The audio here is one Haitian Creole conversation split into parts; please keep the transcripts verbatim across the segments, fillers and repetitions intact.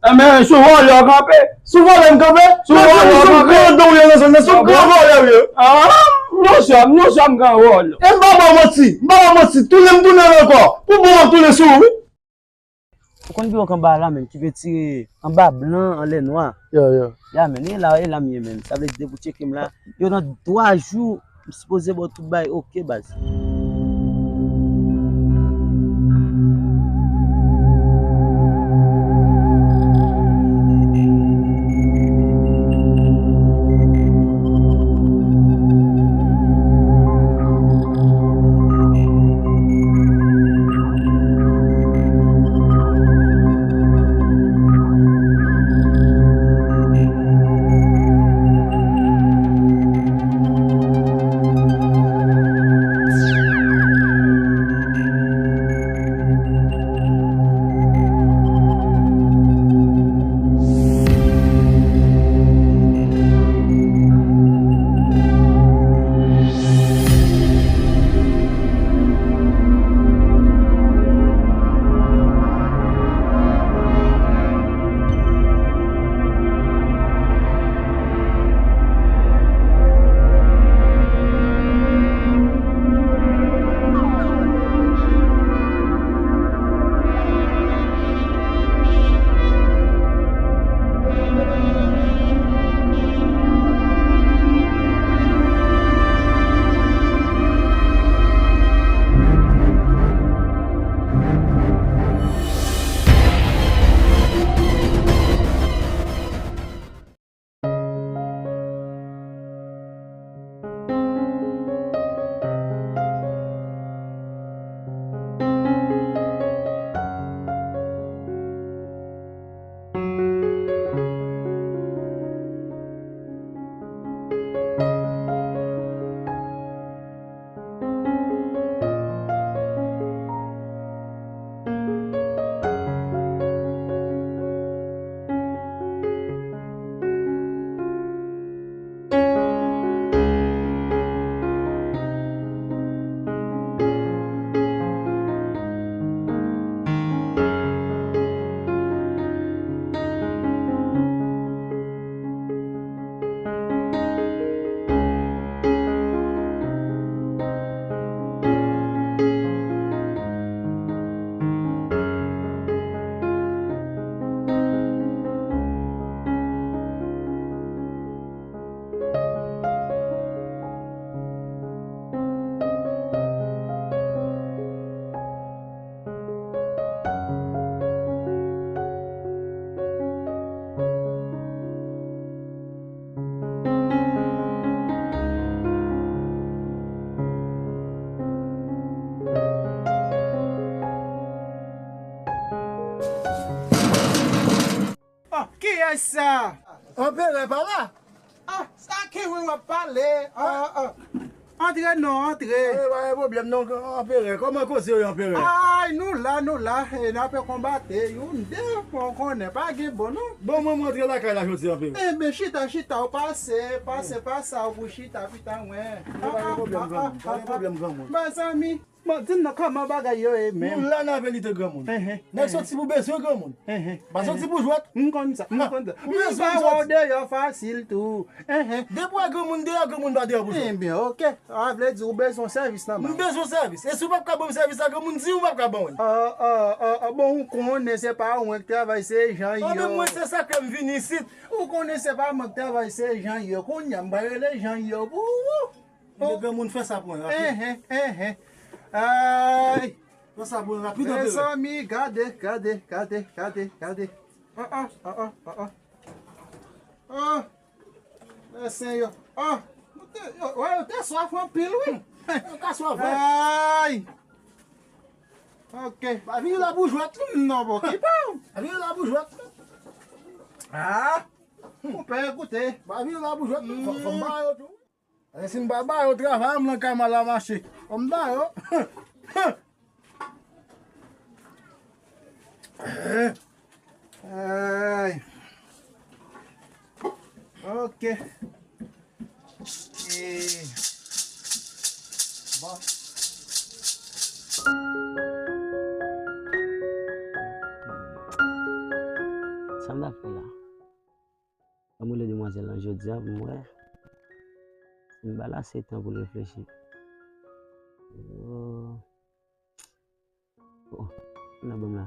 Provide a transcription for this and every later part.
Enben, sou vòlè w kanpe. Sou vòlè m kanpe? Sou vòlè w kanpe. Sou grandon w ye nan zòn nan, sou gran vòlè w ye. Ah, m non sè, m non sè, m gran vòlè. E m pa ba w manti, m pa ba w manti, tounen m tounen ankò. Pou bon, m ap tounen sou ou, wi. Ou konn biwo k anba la, menm, ki vle tire anba blan, anlè nwa. Ya, ya. Ya, menm, e la, e la m ye, menm. Sa vle di, depi w tcheke m la, yo nan twa jou, m sipoze ba w tout bagay oke, baz. Ah, kiyès sa? Anperè pa la. Ah, sa ki wi w ap pale? Ah, ah. Antre non, antre. Eh, pa gen pwoblèm non, Anperè. Kòman koze yo ye, Anperè? Ay, nou la, nou la. E, n ape konbate. Youn, de, bon, w konnen, pa gen bon non. Bon, mwen, mwen antre lakay la jodi, Anperè. Enben, chita, chita, w pase, pase, pase, w pou chita, pita, mwen. Pa gen pwoblèm, granmoun. Pa gen pwoblèm, granmoun. Mezanmi. Bon, di m non, kòman bagay yo ye menm? Nou la n ap lite, granmoun. Enhen, nèg enhen. Soti pou bezwen, granmoun. Enhen, pa soti enhen. Pou jwèt. M konn sa, m konn sa. Ou bezwen m pa wè w deyò fasil tou. Enhen. Depi w wè granmoun deyò, granmoun pa deyò pou jwèt. Enben, oke. Sa vle di ou bezwen sèvis nan men m. M bezwen sèvis. E si w p ap ka ban m sèvis la, granmoun, di w p ap ka ban mwen. Ah, ah, ah, ah, bon, ou konnen se pa mwen k travay, se jan yo. Anben, mwen, se sa k fè m vin isit. Ou konnen se pa mwen k travay, se jan yo. Kounye a, m pral rele jan yo pou ou. Li gen moun fè sa pou mwen, rapid. Enhen, enhen. Ay. Fè sa pou mwen, rapid, anperè. Mezanmi, gade, gade, gade, gade, gade. Ah, ah, ah, ah, ah, ah. Ah. Mèsi, yo. Ah. Yo te, yo, wè, yo te swaf anpil, wi. Yo ka swaf, wi. Ay. Oke. Pa vini la pou jwèt. Non, bon, ki pa. Pa vini la pou jwèt. Ah. Ou pè ekoute. Pa vini la pou jwèt. Fò, fò m ba yo tou. E si m pa ba yo travay, m nan kay m al mache. Fò m ba yo. Ay. Oke. E, bon. Dyab, m wè. M pa lase tan pou l reflechi. Oh. Oh, nan ban m la.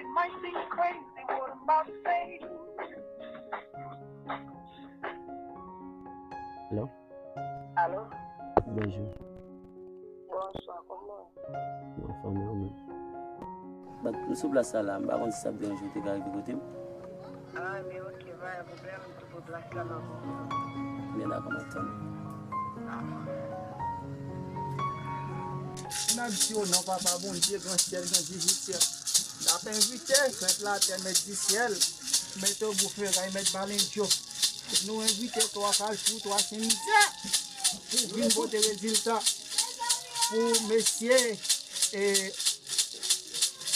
It might seem crazy what I'm about to say. Hello? Alo? Bonjou. Bonswa, kòman w? Mwen anfòm, e ou menm? Bat, m sou plas la la, m pa konn si sa ap deranje w, te ka rive kote m? Ah, men oke, pa gen pwoblèm, m tou pre plas la, m ap vini. Men dakò, m ap tann ou. N ap di w non, Papa Bondye, gran syèl, gran difisyèl. N ap envite mèt latè, mèt di syèl, mèt ogou feray, mèt balendyo. Nou envite twa kalfou, twa senmizè pou vin pote rezilta pou mesye, e,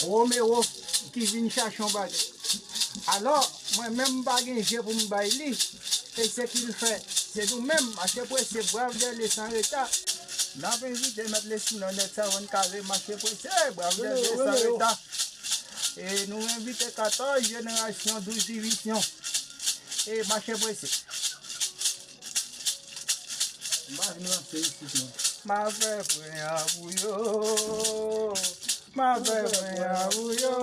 Romero ki vin chache yon bagay. Alò, mwen menm m pa gen je pou m bay li, e se ki l fè. Se nou menm, mache prese, brav dèlye san reta. N ap envite mèt Lesinan, nèg Savann Kare, mache prese, brav dèlye san reta. E nou envite katòz jenerasyon, douz divizyon. E mache prese. M pa vin ranse isit non. M a fè pwen an pou yo. M a fè pwen an pou yo.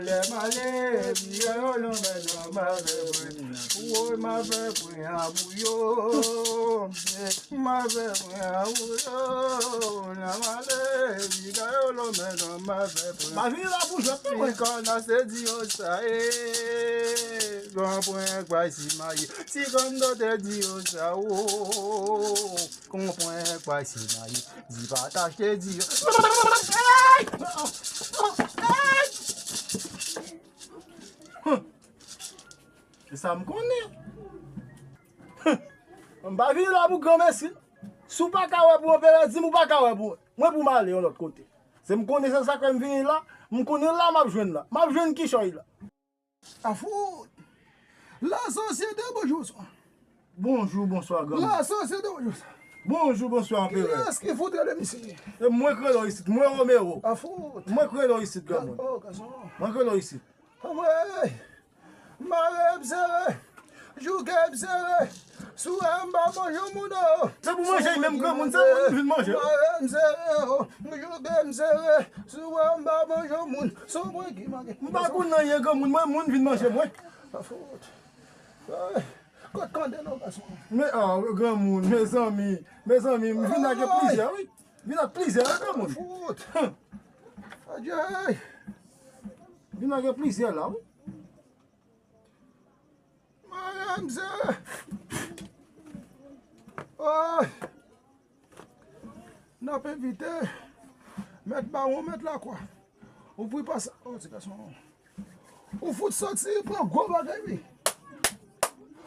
Lè m ale, piga yo lonmen non. M a fè pwen. Woy, m a fè pwen an pou yo. M a fè pwen an pou yo. Lè m ale, piga yo lonmen non. M a fè pwen. M pa vin la pou jwèt non mwen. Ti kòn a se di yo sa e. Gran pwen kwa si maye. Ti kòn do te di yo sa o. Konprann pa si mayi, di pa tache di. E sa m konnen. M pa vini la pou granmesi. Si w pa ka wè pou anperè, di m ou pa ka wè pou mwen. Mwen pou m ale yon lòt kote. Se m konnen se sa k fè m vini la, m konnen la m ap jwenn la. M ap jwenn kichòy la. Afout! Lasosyete, bonjou, bonswa. Bonjou, bonswa, granmoun. Lasosyete, bonjou, bonswa. Bonjou, bonswa, anperè. Kiyès ki fout rele misye? E mwen k rele w isit, mwen Romero. Afout! Mwen k rele w isit, granmoun. Oh, gason. Mwen k rele w isit. Anmwey! Mare m sere, jouke m sere. Si w wè m pa manje yon moun o. Se pou manje menm granmoun, se moun vin manje. Mare m sere o, jouke m sere. Si w wè m pa manje yon moun, se w mwen ki manje. M pa konn anyen granmoun, mwen moun vin manje mwen. Afout. Kot kandèl la, gason? Men, ah, granmoun, mezanmi, mezanmi, m vin ak plizyè, wi. Vin ak plizyè, wi, granmoun. Afout. Adyay. Vin ak plizyè la, wi. Mare m sere. Oy! N ap envite mèt bawon, mèt lakwa. Ouvri pasa. Oh, ti gason. Ou fout soti, pran gwo bagay, wi.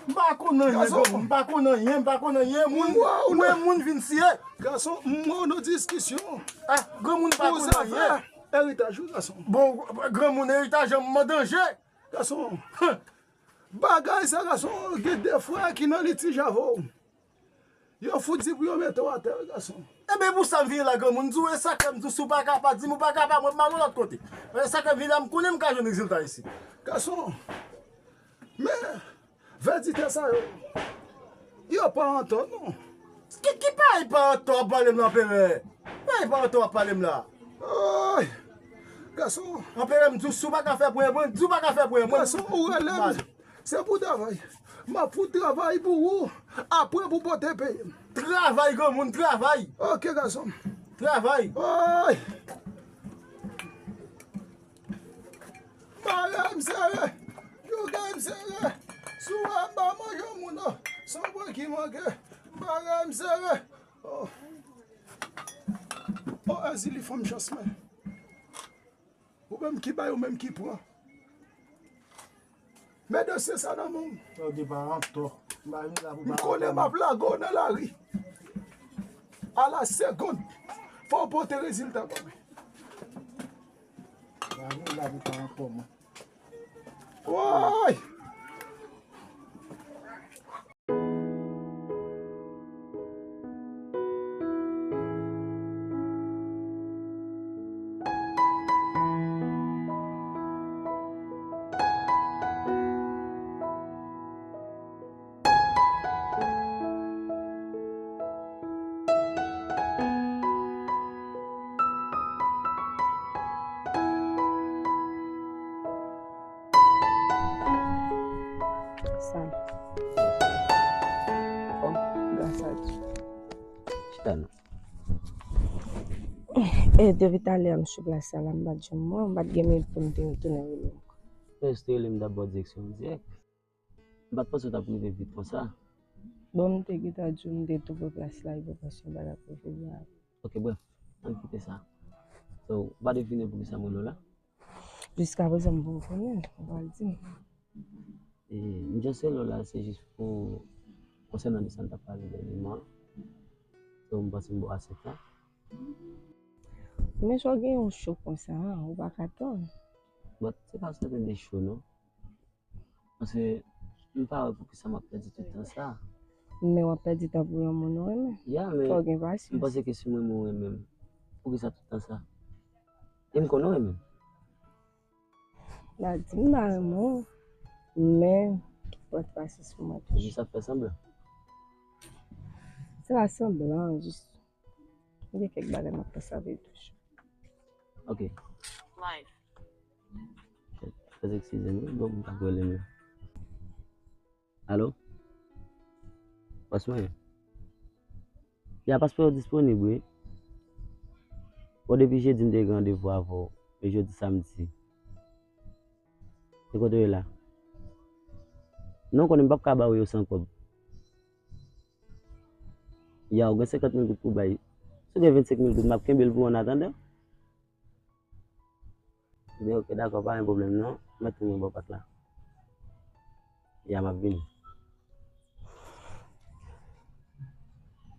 M pa konn anyen, gason. M pa konn anyen, m pa konn anyen. Moun, mwen, moun vin siye. Gason, m wè w nan diskisyon. Ah, granmoun pa konn anyen. Eritaj, wi, gason. Bon, granmoun eritaj an danje. Gason, bagay sa, gason, gen de frè ki nan litij avè w. Yo fout di pou yo mete w atè, wi, gason. Enben, pou sa m vini la, granmoun, di w, e sa k fè m di w, si w pa ka pa, di m ou pa ka pa, mwen m al yon lòt kote. E sa k fè m vini la, m konnen m ka jwenn rezilta isit. Gason, men, vèditè sa yo, yo pa antò, non. Ki, ki pay pa antò w ap pale m la, anperè? Pay pa antò w ap pale m la. Oy! Gason. Anperè, m di w, si w pa ka fè pwen mwen, di w pa ka fè pwen mwen. Gason, ou rele m. Se pou travay. M ap fout travay pou ou. Apre pou pote peye m. Travay, granmoun, travay. Oke, gason. Travay. Oy! Mare m sere, jouke m sere. Si w wè m pa manje yon moun, non. Se w mwen ki manke. Mare m sere. Oh. Oh, Ezili, fè m chans, men. Ou menm ki bay, ou menm ki pran. Men dosye sa nan men w. Tande pa antò. M pa vin la pou pa antò. M konnen m ap lage w nan lari. A la segonn. Fò w pote rezilta ba mwen. M pa vin la pou pa antò mwen. Woy! E depi talè a m sou plas sa la, m pa t janm wè w, m pa t gen minit pou m te retounen rele w ankò. Fè jis rele m dabò direksyon an dirèk. M pa t panse w t ap rive vit konsa. Bon, m te gentan di w m te tou pre plas la, e pou panse m pa t ap rive byen. Ok, brèf, ann kite sa. So, ou pa devine poukisa m rele w la? Jiskaprezan, m poko konnen, ou pral di m. E, m just rele w la, se jis pou, konsènan de sa n t ap pale dènyèman. So, m panse m ba w ase tan. Men sa w gen yon cho konsa, ou pa ka tann. But, se pa sèten de cho, non. Paske m pa wè poukisa m ap pèdi tout tan sa. Men w ap pèdi tan pou yon moun ou renmen. Ya, men fò w gen pasyans. M panse ke si m renmen w renmen m, poukisa tout tan sa? E m konnen w renmen m. Pa di m pa renmen w, men pran pasyans pou mwen toujou. Jis ap fè sanblan. Se pa sanblan, jis. Gen kèk bagay m ap panse avè w toujou. Ok. Life. Fè eskize m, wi, bon, m pa kwè li menm. Alo? Bòs mwen? Ya, paspò yo disponib, wi. Bon, depi jedi m te gen randevou avè w, e jodi samdi. E kote w ye la? Non, konnen m p ap ka ba w yo san kòb. Ya, ou gen senkant mil goud pou bay. Si w gen vennsenk mil goud, m ap kenbe l pou w an atandan. Ebyen, ok, dakò, pa gen pwoblèm non. Mèt tounen bò pòt la. Ya, m ap vini.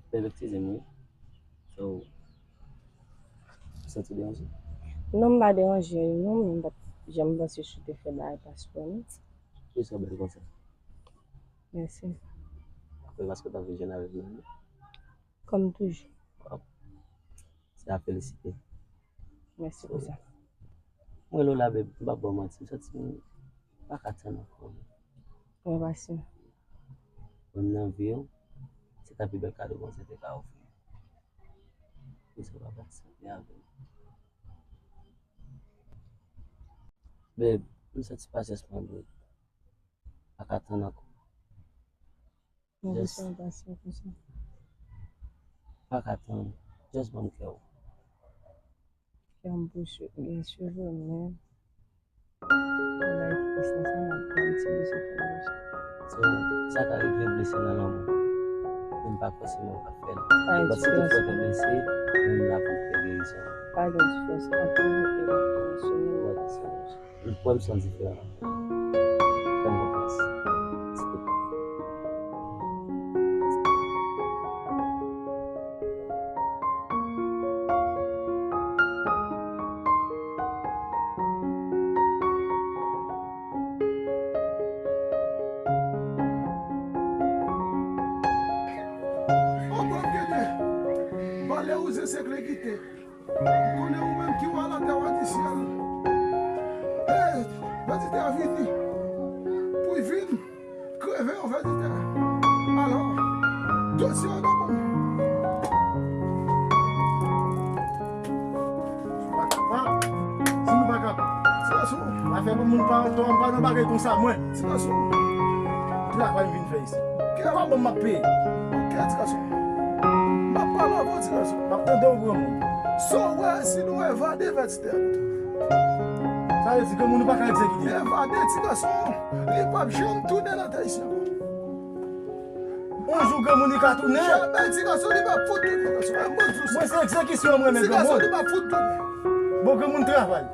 Bebe, eskize m, wi. So, ou santi w deranje? Non, m pa deranje, non, men m pa t janm panse si w te fè bagay paspò, non. Poukisa w bèl konsa? Mèsi. Apre, paske w t ap vin jwenn avèk mwen, non? Kòm toujou. Waw. Se a felisite. Mèsi pou sa. Mwen rele w la, babe, m p ap ba w manti, m santi m pa ka tann ankò. Mwen pa si. Mwen nan vi w, se ta pi bèl kado Bondye te ka ofri. Pou sa pa pase byen avè m. Babe, m santi pasyans mwen bout. Pa ka tann ankò. Mwen bezwen w pasyan konsa. Pa ka tann. Just ban m kè w. Kè m pou sou gen cheve, men bagay ki plis nan sa, m ap pran ti blese pou mwen. So, sa ka rive blese nan lanmou. Men m pa kwè se mwen k ap fè l. But si toutfwa w te blese, mwen m la pou m fè gerizon. Pa gen diferans ant ou e lòt moun sou moun. What? Ou kwè m se yon diferan. Fè m konfyans. Silvouplè. Anprann Genyen, valè ou se sekle kite. Ou konnen ou menm ki wa latè, wa di syèl. Hey, pèditè a vini. Pou y vin kreve yon pèditè. Alò, dosye yo nan men m. Pa kapab. Si nou pa kapab. Ti gason. Afè pou moun pa, pa, pa nan bagay konsa, mwen. Ti gason. Travay m vin fè isit. Kè pa bon m ap peye. Ok, ti gason. M ap pale avè w, ti gason. M ap tande w, granmoun. Sa w wè, si nou evade pèditè a, nou tou. Sa vle di granmoun ou pa ka egzekite? Evade, ti gason. Li p ap janm tounen nan tè isi ankò. Yon jou granmoun li ka tounen. Jamè, ti gason, li p ap fout tounen, ti gason. Mwen, mwen di w sa. Mwen se egzekisyon mwen renmen, granmoun. Ti gason, li p ap fout tounen. Bon, granmoun travay.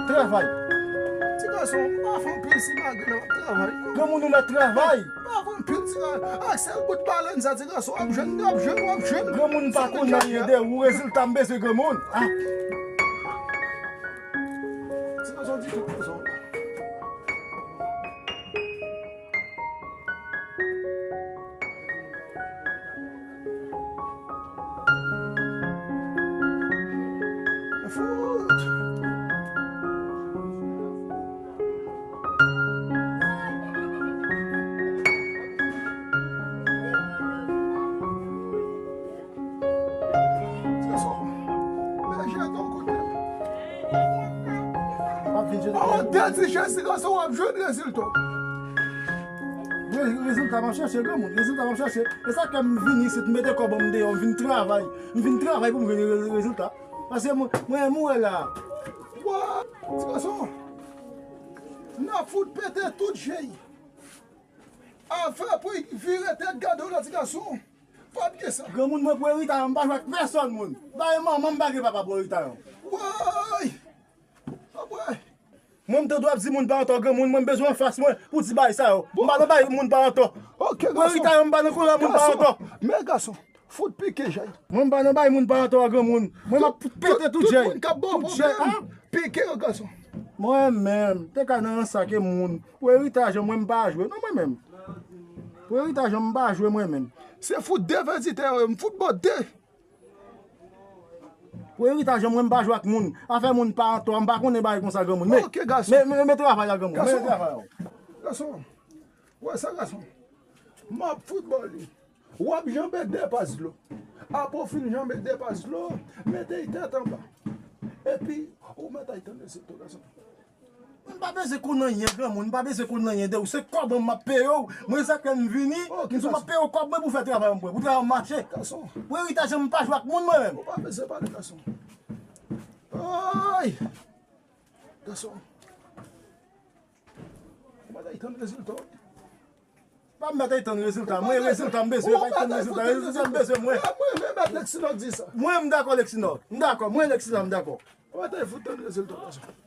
Travay. Ti gason, pa fè anpil simagri nan travay, non. Granmoun ou mèt travay. Pa fè anpil simagri. Ak sèl bout balèn sa, ti gason, w ap jwenn, w ap jwenn, w ap jwenn. Granmoun pa konn anyen de ou, rezilta m bezwen granmoun. Ah. Ti gason di tout, ti gason. Ti gason, men jete w kout men. M ap vin jete w. An dèdi Jezi, ti gason, w ap jwenn rezilta w. Rezilta m ap chèche, granmoun. Rezilta m ap chèche. E sa k fè m vin isit, m mete kò ban m deyò, m vin travay. M vin travay pou m jwenn re-, rezilta. Paske mwen, mwen, mwen wè la. Wa! Ti gason! N ap fout pete tout je y. Afè pou y vire tèt gade w la, ti gason. Pa bliye sa. Granmoun, mwen pou erita, m pa jwe ak pèsòn moun. Bay manman, m pa gen papa pou erita, non. Woy! Apre. Mwen, m tande w ap di moun pa antò granmoun, mwen, m bezwen anfas mwen pou di bagay sa yo. M pa nan bagay moun pa antò. Ok, gason. Pou erita, m pa nan koulè moun pa antò. Men gason, fout pike je y. Mwen, m pa nan bagay moun pa antò a granmoun. Mwen, m ap pete tout je y. Tout moun k ap ba w pwoblèm, pike yo, gason. Mwen menm, te ka nan ransa ke moun. Pou eritaj an, mwen, m pa jwe. Non, mwen menm. Pou eritaj an, m pa jwe mwen menm. Se fout de vèzitè yo, m fout ba w de. Pou eritaj an, mwen, m pa jwe ak moun. Afè moun pa antò, m pa konnen bagay konsa, granmoun. Men, men, men, men travay la, granmoun. Men travay la. Gason. Wè sa, gason. M ap fout ba w li. W ap janbe de pas dlo. Apre w fin janbe de pas dlo, mete y tèt anba. Epi, ou mèt al tann rezilta w, gason. M pa bezwen konn anyen, granmoun, m pa bezwen konn anyen de ou. Se kòb mwen m ap peye w. Mwen, sa k fè m vini, m di w m ap peye w kòb mwen pou fè travay mwen, pou travay mwen mache. Gason. Pou eritaj an, m pa jwe ak moun mwen menm. Ou pa bezwen pale, gason. Ay! Gason. Ou pa t al tann rezilta w. Pa m mèt al tann rezilta. Mwen, rezilta m bezwen, pa tann rezilta. Rezilta m bezwen, mwen. Mwen, mwen, mèt Lexinor di sa. Mwen, m dakò, Lexinor. M dakò, mwen, Lexinor, m dakò. Ou pa t al fout tann rezilta w, gason.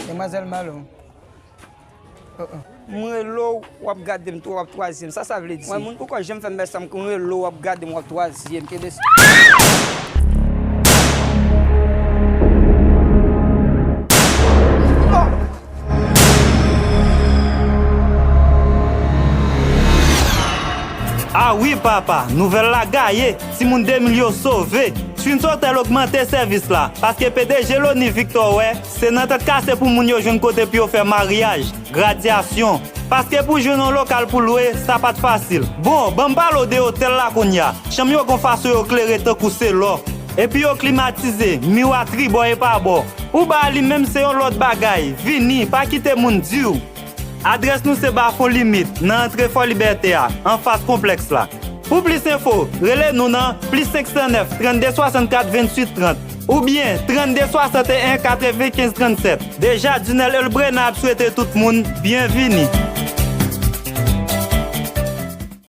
Demwazèl Malo. Oh, oh. M rele w, w ap gade m tou, w ap twazyèm. Sa sa vle di? Mwen, moun pou kò jan m fè m bèl sa, m rele w, w ap gade m, w ap twazyèm. Kenbe sa. Ah wi, papa, nouvèl la gaye, timoun de mil yo sove. Twin Hotel ogmante sèvis la, paske P D G Loni Victor wè, se nan tèt kase pou moun yo jwenn kote pou yo fè maryaj, gradyasyon. Paske pou jwenn yon lokal pou lwe, sa pa t fasil. Bon, ban m pale w de otèl la kounye a. Chanm yo gon fason yo klere tankou se lò. Epi yo klimatize, miwa tribò e pa bò. Ou ba li menm se yon lòt bagay. Vini, pa kite moun di w. Adrès nou se Bafon Limit, nan antre Fò Libète a, anfas konplèks la. Pou plis enfo, rele nou nan plis senk san nèf, trannde swasannkat, venntuit trant, oubyen trannde swasanteyen, katrevenkenz trannsèt. Deja, Dunel Elbrena ap swete tout moun byenvini.